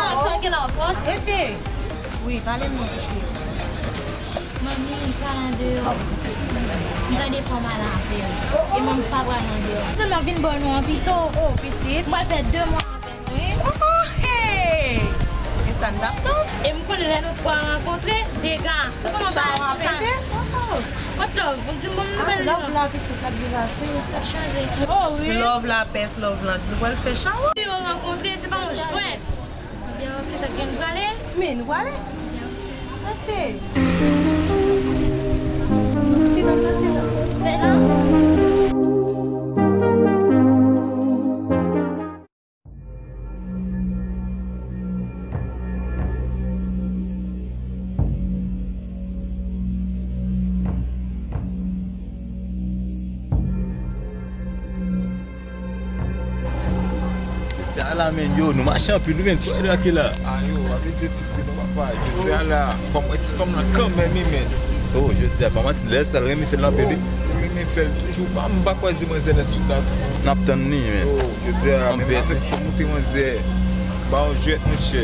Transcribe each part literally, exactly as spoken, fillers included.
Sa w gen la ankò? Rete. Wi, pale m non, pitit. Manmi, pral andeyò. M tande fò m al avè w. E mwen, m pa pral andeyò. Sèlman vin bò nou an pito. Oh, pitit. M pral fè de mwa avè nou, wi. Oh, hey! E sa n t ap tann? E m konnen lè nou twa rankontre, dega. Kòman sa w ap pete? Oh. What love? Bon, di m bon nouvèl li non. Love la, pitit, l ap vin ase. L ap chanje. Oh, wi. Love la, best love la. Nou pral fè chawa. Si yo rankontre, se pa yon jwèt. Ebyen, ok, sa k gen nou prale? Men, nou prale? Ok. Ti dam la, se la. Fè la. Sa la, men, yo, nou mache anpil, wi, men, sou la ki la. A yo, ap lese fise non, papa. Jodi a la, fò m wè ti fanm nan kanmenm, wi, men. Oh, jodi a, pa manti, lè l sal renmen fè l anpil, wi. Oh, se renmen fè l toujou. Pa, m pa kwè se manzè nan sud la tou. N ap tann li, men. Oh, jodi a, menm avèk fò moute manzè. Ba yon jwèt, monchè.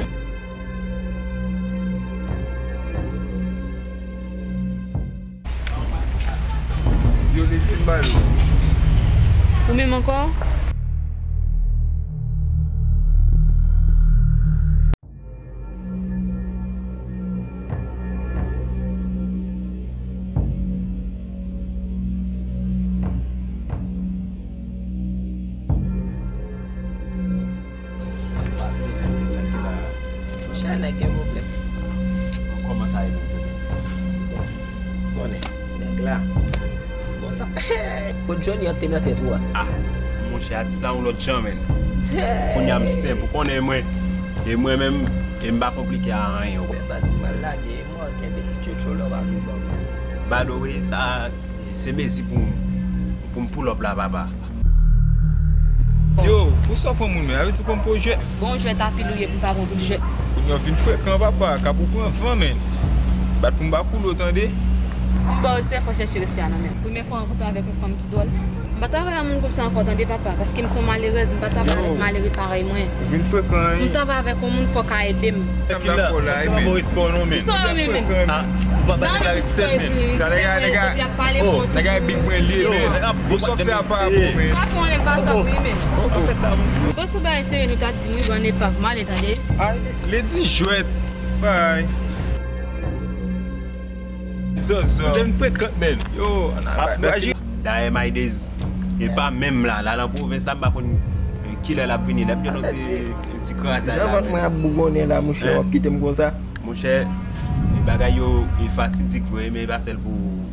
Yo, leti m ba yo. Ou menm ankò? Sa k pase menm, tout sa ki la. Monchè, nèg gen pwoblèm. Bon, kòman sa ye menm, tout sa? Bon, konnen, nèg la. Bon, sa. Kot Johnny an te nan tèt ou a? Ah, monchè, atis la yon lòt jan, menm. Kounye a m senp, ou konnen mwen, e mwen menm, e m pa konplike a anyen, ou konprann? Men baz, m al lage, e mwen kenbe ti tchotcho la w ap li ban mwen. By the way, sa, se mezi pou, pou m pull up la, papa. Yo, pou sa w pran moun men, sa vle di w pran m pou jwèt? Bon jwèt a pil ou ye pou m pa pran pou jwèt. Kounye a w vin frekan, papa, kap ou pran van, men. Bat pou m pa koule w, tande? M ba w respè, fò chèche respè a nan men m. Premye fwa m rankontre avèk yon fanm ki dwòl. M pa travay a moun konsa ankò, tande, papa, paske m se yon malerèz, m pa travay avèk malere parèy mwen. Ou vin frekan, wi. M travay avèk yon moun, fò w ka ede m. Kila, sa pa respè w non, men. Kisa w renmen, men? Ah, ou pa bay nèg la respè, men. Sa nèg la, nèg la, oh, nèg la big mwen li ye, men. Kisa w fè a pa bon, men? Pa fè anlè, pa sa pou li, men. Bon, si w bay serye, nou ta di m wi, ban epav, m ale, tande. Ay, Lady jwèt. Bay. Zozo. Se m frekan, men. Yo, ann al. Dayè, Maydez, e pa menm la. La, nan pwovens la, m pa konn, eh, kilè l ap vini. L ap jwenn yon ti, ti krazay la. Jan vant mwen ap bougonnen la, monchè, w ap kite m konsa? Monchè, e bagay yo, e fatidik vre, men e pa sèl pou ou.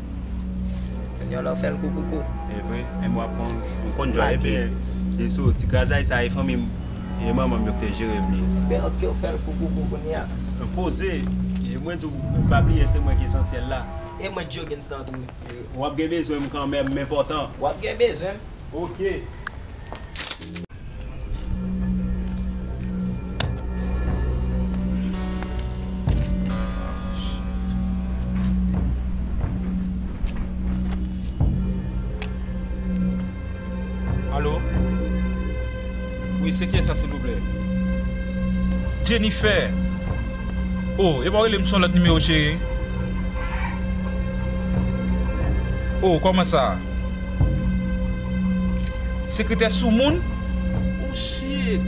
Kounye a la w fè l koukoukou. E vre, e mwen ap konn, m konn jwe, e byen, e so, ti krazay sa, e fanmi m, e manman m yo ki te jere m li. Ebyen, ok, w fè l koukoukou kounye a. Poze, e mwen di w, pa bliye, se mwen ki esansyèl la. E mwen Jogens nan tou. W ap gen bezwen m kanmenm, m enpòtan. W ap gen bezwen m. Ok. Alo? Wi, se kiyès sa, silvouplè? Jennifer. Oh, e pa w rele m sou yon lòt nimewo, cheri? Oh, kòman sa? Sekretè soumoun? Oh, shit!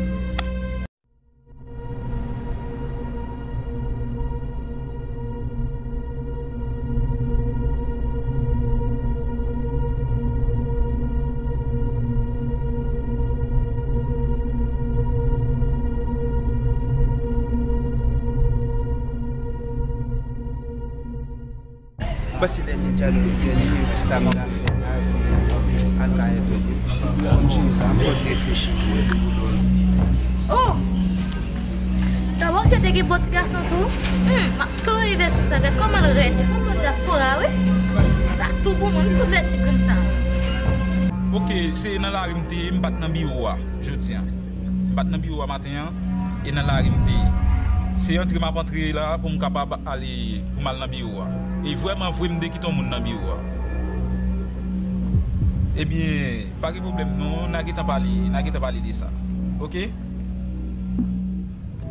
Bon, se dènye dyalòg, dènye sa m ka fè la, se al kay Etènèl. Bondye, sa m fò ti reflechi tou. Oh! Dabò, se te gen bò ti gason tou. Hmm, m ap tou rive sou sa, gad kòman l rèd. Li sanble yon dyaspora, wi. Sa tou pou mwen, m tou vètib konn sa. Ok, se nan lari m te ye, m pa t nan biwo a jodi a. M pa t nan biwo a maten an, e nan lari m te ye. Se antre m ap antre la pou m kapab ale, pou m al nan biwo a. E vrèman vre, m te kite yon moun nan biwo a. Ebyen, pa gen pwoblèm non, n a gentan pale, n a gentan pale de sa. Ok?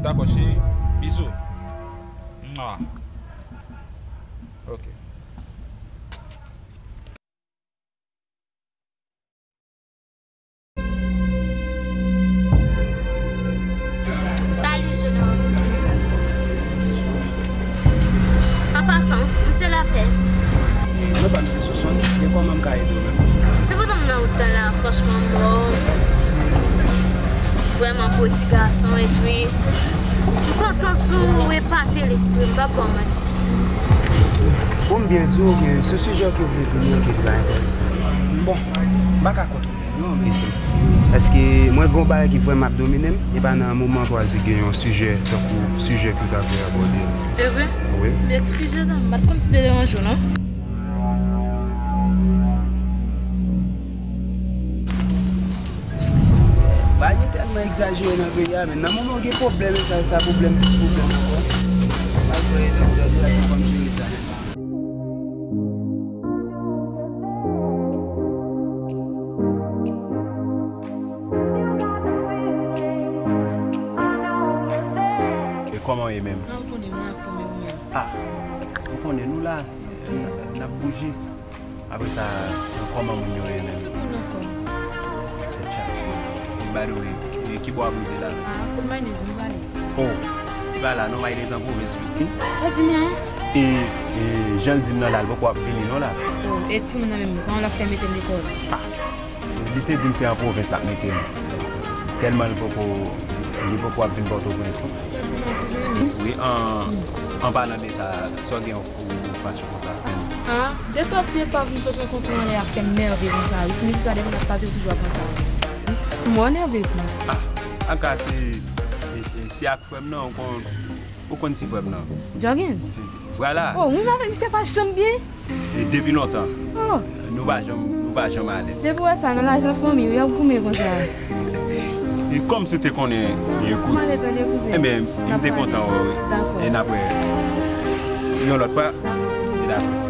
Dakò, cheri. Bizou. Mwa. Ok. Salut, jeune homme. An pasan, m se Lapès. Non pa m se Sonsonn, e kòman m ka ede w menm? Se pandan m nan wout la, franchman, m mò. Vrèman gwo ti gason, epi m kontan si w epate lespri m, m p ap ba w manti. Bon, m byen di w ke se sijè ke w vle vini an ki pa enterese m. Bon, m pa ka kont opinyon w, men. Èske mwen gen yon bagay ki vrèman ap domine m? E pa nan moman chwazi gen yon sijè tankou sijè ke w ta vle abòde a. E vre? Wi. M ekskize non, m pa t konn si m te deranje w non. Bagay yo tèlman egzajere nan peyi a, men nan moman w gen pwoblèm e sa, e sa pwoblèm plis pwoblèm ankò. Malgre e lòt lòt bagay, se kòm jere sa. E kòman w ye menm? Mwen konnen mwen anfòm e ou menm? Ah, ou konnen nou la, n ap bouje. Apre sa, kòman moun yo ye menm? Tout moun anfòm. Tèt chaje. By the way, e ki bò w ap rive la? Ah, kot Maynez m prale. Oh, li pa la non, Maynez an pwovens wi. Sa w di m la? E, e jan l di m nan la, l poko ap vini non la. Oh, e timoun nan menm, kòman l ap fè mete l lekòl? Ah, li te di m se an pwovens l ap mete l. Tèlman li poko, li poko ap vin Pòtoprens non. Sa w di m la, kouzen m? Wi, an, an palan de sa, sa w gen pou fache konsa? Ah, de twa ti epav m sot rankontre anlè ap fè m nève konsa wi. Ti mesye sa devan n ap pase, yo toujou ap panse avè m. M wè w nève tou. Ah, anka se, e, e, se ak frè m nan, ou konn, ou konn ti frè m nan. Jorgen? Vwala. Oh, ou menm avèk misye pa janm byen? E depi lontan. Oh. Nou pa janm, nou pa janm alèz. Depi w wè sa, nan lajan fanmi w, y ap goumen konsa. E kòmsi w te konnen, e kouzen. Enben, m te kontan wè w wi. Dakò. E n ap wè yon lòt fwa. E dakò.